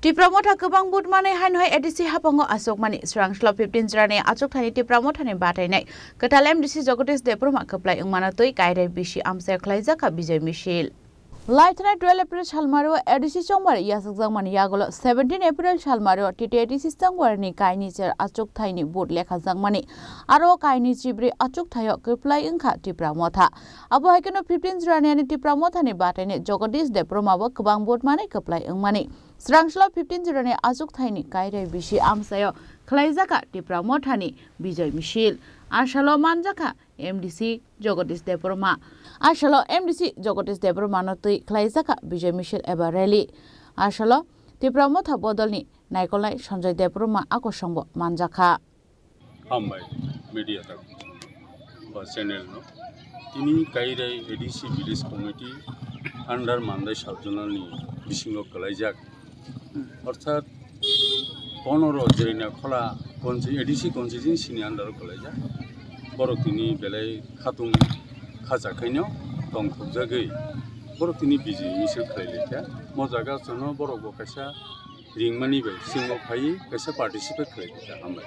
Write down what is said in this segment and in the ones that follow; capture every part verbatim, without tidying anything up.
Tipra Motha kwbang vote manwi haino hai A D C haphango achukmani. Swrangchwla fifteen jora ni achukthani Tipra Mothani batainai kwtal M D C Jagadish Debbarma kwplai wngmano twi Kairai bisi amchaio khlaijak kha Bijoy Misil. Laithana twelve April salmario A D C chongmari yachakjakmani yagulo seventeen April salmario T T A D C chongmarini kainwi cher achukthaini vote lekhajakmani. Aro kainwi chibri achukthaio kwplai wngkha Tipra Motha. Abo hai kheno fifteen jora ni ani Tipra Mothani batainai Jagadish Debbarma bo kwbang vote manwi kwplai wngmani. Swrangchwla fifteen jora ni achukthaini Kairai bisi amchaio khlaijak kha Tipra Mothani Bijoy Misil. Asalo manjak kha M D C Jagadish Debbarma. Asalo M D C Jagadish Debbarmano twi khlaijak kha Bijoy Misil eba rally. Asalo Tipra Motha bodolni naikolnai Sanjay Debbarma akosongbo manjak kha. Hambai media tak ba channel no. Tini Kairai A D C Village Committee under Mandai Sub-Zonal ni bisingo kwlaijak. Orthat ponoro Jirania Khola consti-, A D C constituency ni under o kwlaijak. Borok tini belai khatung khacha khaino tongthokjagwi borok tini Bijoy Misil khlai laikha. Mo jaga chwngno borok bo kaisa ringmani bai singo phaiwi kaisa participate khlai laikha. Hambai.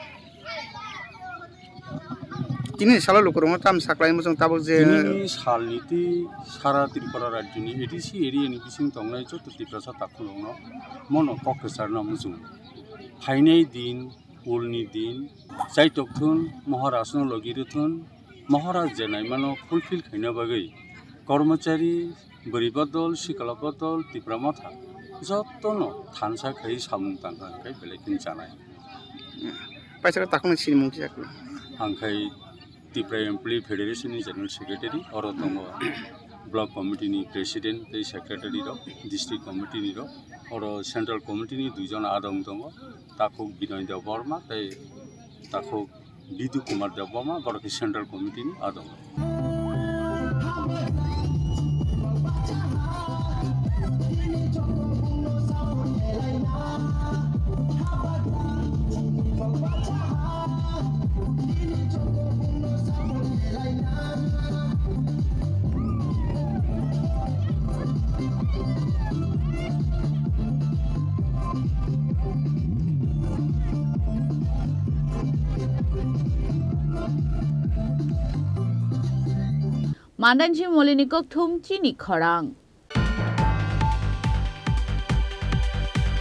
Tini salo lukurokno tam saklai muchung tabuk je. Tinini salni twi sara Tripura rajyoni A D C area ni bising tongnai joto Tiprasa takhurokno mono kok kwcharna muchung. Phainai din, ulni din, chaitok thun, Maharajno logi rwthun, Maharaj je naimano fulfill khaina bagwi kormochari, bwrwi bodol, sikla bodol, Tipra Motha jotono thansa khai samung tangkha hwnkhe belai khe chanai. Paisa takhukni sinimung kisa khe. Ang khai Tipra Employee Federation ni General Secretary, oro tongo Block Committee ni President tei Secretary rok, District Committee ni rok, oro Central Committee ni duijon adong tongo, takhuk Binoy Debbarma tei takhuk Bidu Kumar Debbarma, borok khe Central Committee ni adong. Mandanji Molini kokthum chini khorang.